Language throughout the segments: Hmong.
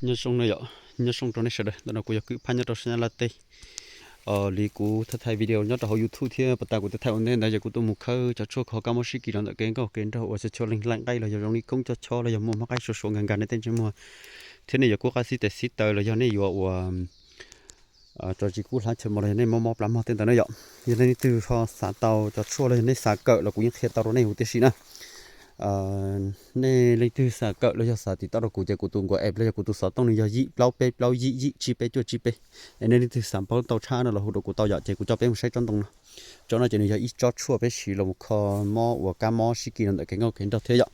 Nyob zoo no yom, nyob zoo rau nej sawv daws. Ntawm no kuv yog Kwm Phab nyob rau sab Nyab Laj teb. Li kuv thaij thaij video nyob rau hauv YouTube thiab pas tas kuv thaij thaij ua ntej ntawd ces kuv tuaj mus khawb cov tshuaj kho kab mob sib kis rau ntawm kev nkauj kev nraug uas txhua txhua leej laim nqaij los yog zoo li koob cob chob los yog muaj mob qaib sua suav nkag nkag nej tej ntsej muag, thiab nej yuav kub qab xib tes xib taw los yog nej yuav ua tso tsis kub hlab chaw mos los yog nej mob mob plab mog tej ntawd na yom. Yog nej leej twg ho xav tau cov tshuaj los yog nej xav kawm los kuv yeej qhia tau rau nej huv tib si na. Nej leej twg xav kawm los yog xav tiv tauj rau kuv ces kuv tus nkuav app los yog kuv tus xov tooj nws yog yim plaub peb plaub yim yim tsib peb cuaj tsib peb. Es nej leej twg xav paub tau tshaj no los hu rau kuv tau yom, ces kuv coj peb mus saib tsob ntoo no. Tsob no ces nws yog ib tsob tshuaj peb siv los kho mob uas kab mob sib kis rau ntawm kev nkauj kev nraug thiab yom.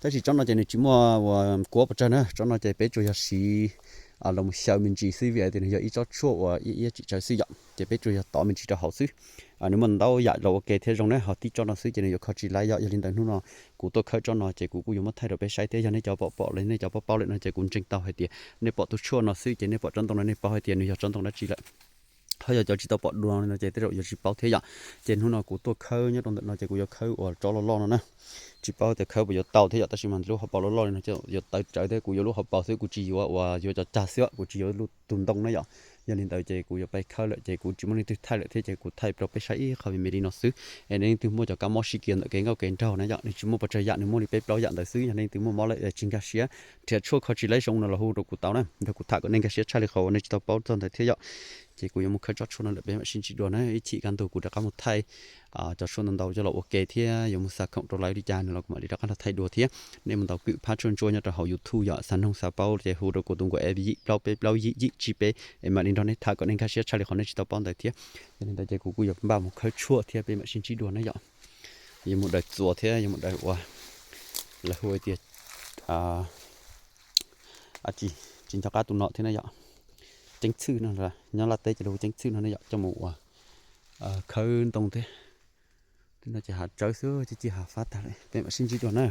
Tab sis tsob no ces nws tsis muaj uas kuab pes tsawg na, tsob no ces peb tsuas yog siv los mus xyaw me ntsis xwb vim hais tias nws yog ib tsob tshuaj uas iab iab tsim tsawv xwb yom, ces peb tsuas yog tov me ntsis rau hauv xwb. Nws muaj ntau yam los ua ke thiab zoo na, ho tib tsob no xwb ces nws yuav kho tsis laib yom. Yog li ntawd hnub no kuv tuaj khawb tsob no ces kuv kuj yuav muab thaij rau peb saib thiab, yog nej cov pom pom los nej cov paub paub lawm no ces kuv ntseeg tau hais tias nej pom tus tshuaj no xwb ces nej pom tsob ntoo no nej paub hais tias nws yog tsob ntoo dab tsi lawm. Ho yog cov tsis tau pom dua no ces tej zaum yuav tsis paub thiab yom. Ces hnub no kuv tuaj khawb nyob rau ntawm no ces kuv yuav khawb uas tsob loj loj no na. Tsis paub tias khawb puas yuav tau thiab yom, tab sis mas lub hauv paus loj loj li no ces yuav tawv rawv thiab, kuv yuav lub hauv paus xwb, kuv tsis yuav uas yuav cov cag xwb, kuv tsis yuav lub tus ntoo na yom. Yog li ntawd ces kuv yuav pais khawb lawm ces kuv tsis muaj leej twg thaij lawm thiab ces kuv thaij rau peb saib ib qho me me li no xwb. Es nej leej twg muaj cov kab mob sib kis ntawm kev nkauj kev nraug na yom, nws tsis muaj pes tsawg yam, nws muaj li peb plaub yam ntawd xwb. Yog nej leej twg muaj mob lawm tsis nkag siab nrhiav tshuaj kho tsis laib zoo no los hu rau kuv tau na, nrog kuv tham kom nej nkag siab tshaj li qhov uas nej tsis tau paub txog ntawd thiab yom. Ces kuv yuav mus khawb tsob tshuaj no lawm peb mam sib ntsib dua na, ib chim kaj ntug kuv rov qab mus thaij cov tshuaj ntau ntau coj los ua ke thiab yuav mus xav khoom rau lawv li cas no los kuv mam li rov qab los thaij dua thiab. Nej mus ntaus Kwm Phab Tshuaj Ntsuab nyob rau hauv YouTube yom, xav noog xav paub ces hu rau kuv tus nkuav app yim plaub peb plaub yim yim tsib peb es mam li nrog nej tham kom nej nkag siab tshaj li qhov nej tsis tau paub ntawd thiab. Yog li ntawd ces kuv kuj yuav npaj mus khawb tshuaj thiab peb mam sib ntsib dua na yom. Yuav mus daws txuas thiab yuav mus daws ua, lawv hu tias tsis nco qab tus nom thiab na yom. Ceeb txhwj no, nyob Laj teb ces lawv hu ceeb txhwj no na yom, coj mus ua khawb ntoo thiab. Tej no ces hav tsawb xwb, ci ci hav fab tag lawm, peb mam sib ntsib dua na.